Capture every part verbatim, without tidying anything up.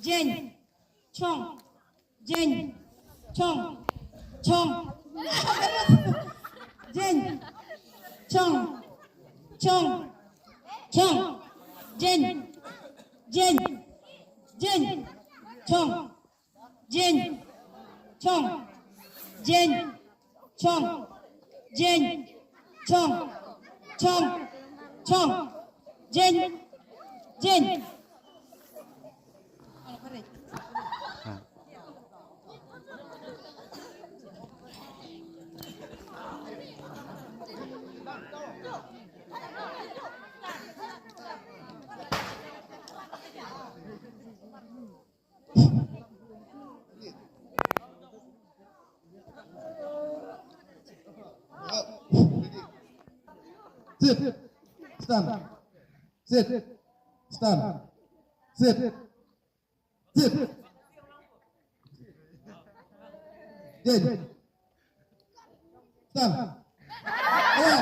Jin. Chong. Jin. Chong. Chong. Jin. Chong. Chong. Chong. Jin. Jin. Jin. Chong. Jin. Chong. Jin. Chong. Jin. Chong. Chong. Chong. Jin. Jin. Sit. Stand. Sit. Stand. Sit. Sit. Jin. Stand. Ayo.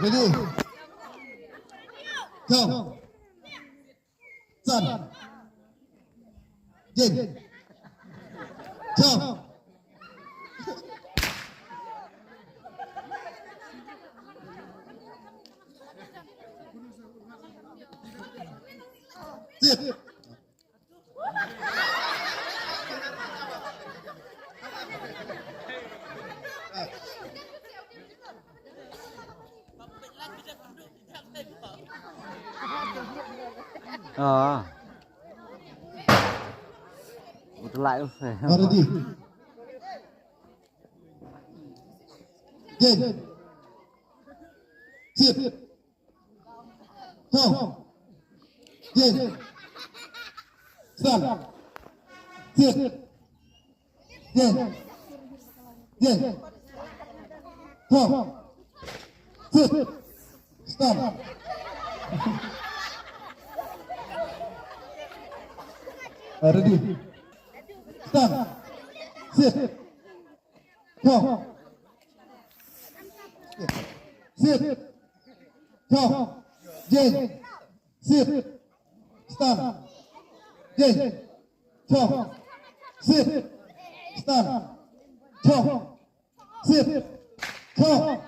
Ready. Chong. Stand. Jin. Chong. Sit. Ah. Utlai. Ready. Jin. Sit. Chong. Jin. Stand. Sit. Jin. Jin. Chong. Sit. Stand. Ready. Stand. Sit. Chong. Sit. Chong. Jin. Sit. Stand. Jin. Chong. Sit. Stand. Chong. Sit. Chong.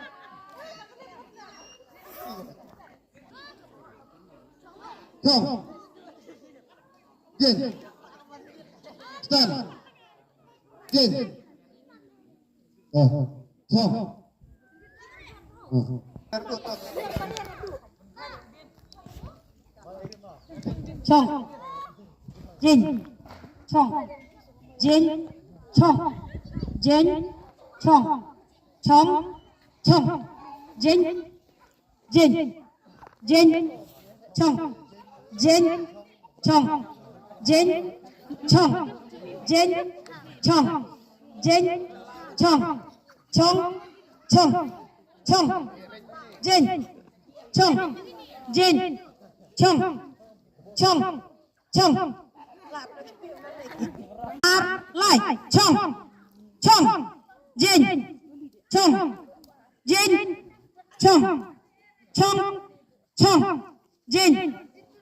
Chong. Jin. Stand. Jin. Oh. Chong. Oh. Chong. Jin. Chong. Jin. Chong. Jin. Chong. Chong. Chong. Jin. Jin. Jin. Chong. Jin. Chong. Jin. Chong. Jin. Chong. Jin. Chong. Chong. Chong. Chong. Jin. Chong. Jin. Chong. Chong. Chong. Ar lai. Chong. Chong. Jin. Chong. Jin. Chong. Chong. Chong. Jin.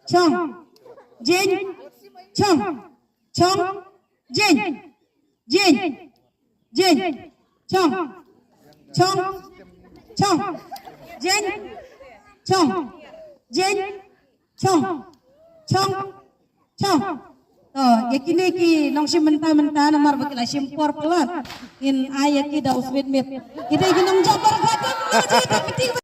Chong. Jin. Chong. Chong. Jin. Jin. Jin. Chong. Chong. Chong. Jin. Chong. Jin. Chong. Chong. Chong. To, ïa kine ki nongshim mynta mynta namar ba ki la shim por palat. Ngin ai ïa ki da u sweet meat. Ki dei ki nongjop bor khatduh.